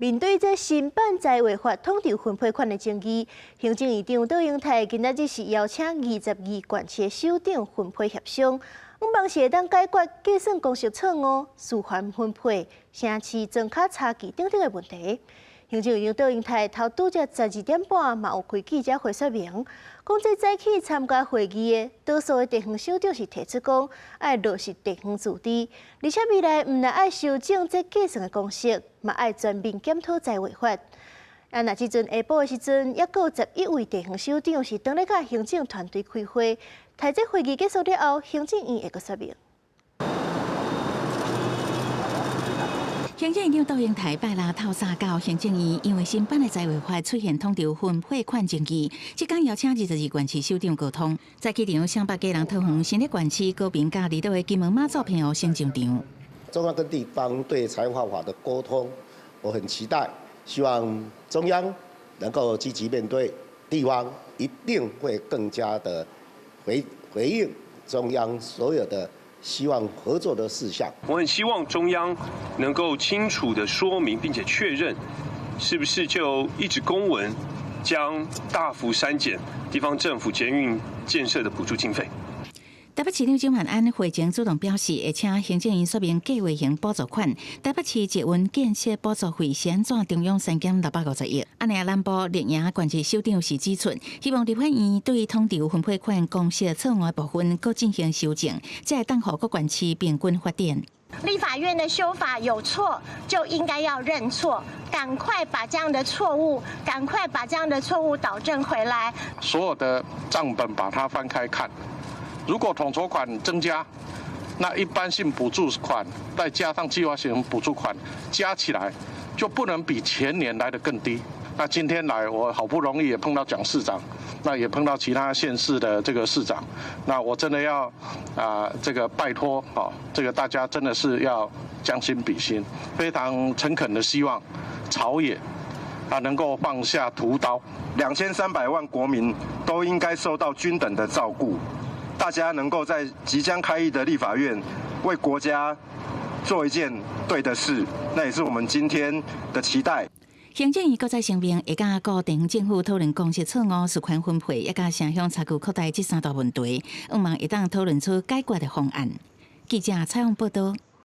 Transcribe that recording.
面對這新版財劃法統籌分配款的爭議，行政院長卓榮泰今仔日是邀請22縣市首長分配協商，向望是會當解決計算公式錯誤、事權分配、城市莊跤差距等等的問題。行政院長卓榮泰頭拄才12點半嘛有開記者會說明，講這早起參加會議的多數的地方首長是提出講愛落實地方自治，而且未來毋但愛修正這計算的公式，嘛愛全面檢討財劃法。啊，若這陣下晡的時陣，猶閣有11位地方首長是當咧佮行政團隊開會，待這會議結束了後，行政院會閣說明。行政院長卓榮泰拜六透早到行政院，因為新版的財劃法出現統籌分配款爭議，這工邀請22縣市首長溝通。早起場雙北基隆桃園新竹縣市高屏佮離島的金門馬祖澎湖先上場。中央跟地方對財劃法的溝通，我很期待，希望中央能夠積極面對，地方一定會更加的回應中央所有的希望合作的事項。我很希望中央能夠清楚的說明，並且確認，是不是就一紙公文將大幅刪減地方政府捷運建設的補助經費。台北市長蔣萬安會前主動表示，會請行政院說明計劃型補助款、台北市捷運建設補助費是按怎中央刪減650億。按呢南部綠營縣市首長是指出，希望立法院對統籌分配款公式錯誤的部分，閣進行修正，才會當予各縣市平均發展。立法院的修法有錯，就應該要認錯，趕快把這樣的錯誤，趕快把這樣的錯誤導正回來。所有的賬本把它翻開看。如果統籌款增加，那一般性補助款再加上計劃性補助款加起來，就不能比前年來得更低。那今天來，我好不容易也碰到蔣市長，那也碰到其他縣市的這個市長，那我真的要啊，這個拜託啊，這個大家真的是要將心比心，非常誠懇的希望朝野啊能夠放下屠刀，2300萬國民都應該受到均等的照顧。大家能夠在即將開議的立法院為國家做一件對的事，那也是我們今天的期待。行政院閣再聲明，會佮各地方政府討論公式錯誤、事權分配，以及城鄉差距擴大這三大問題，向望會當討論出解決的方案。記者採訪報道。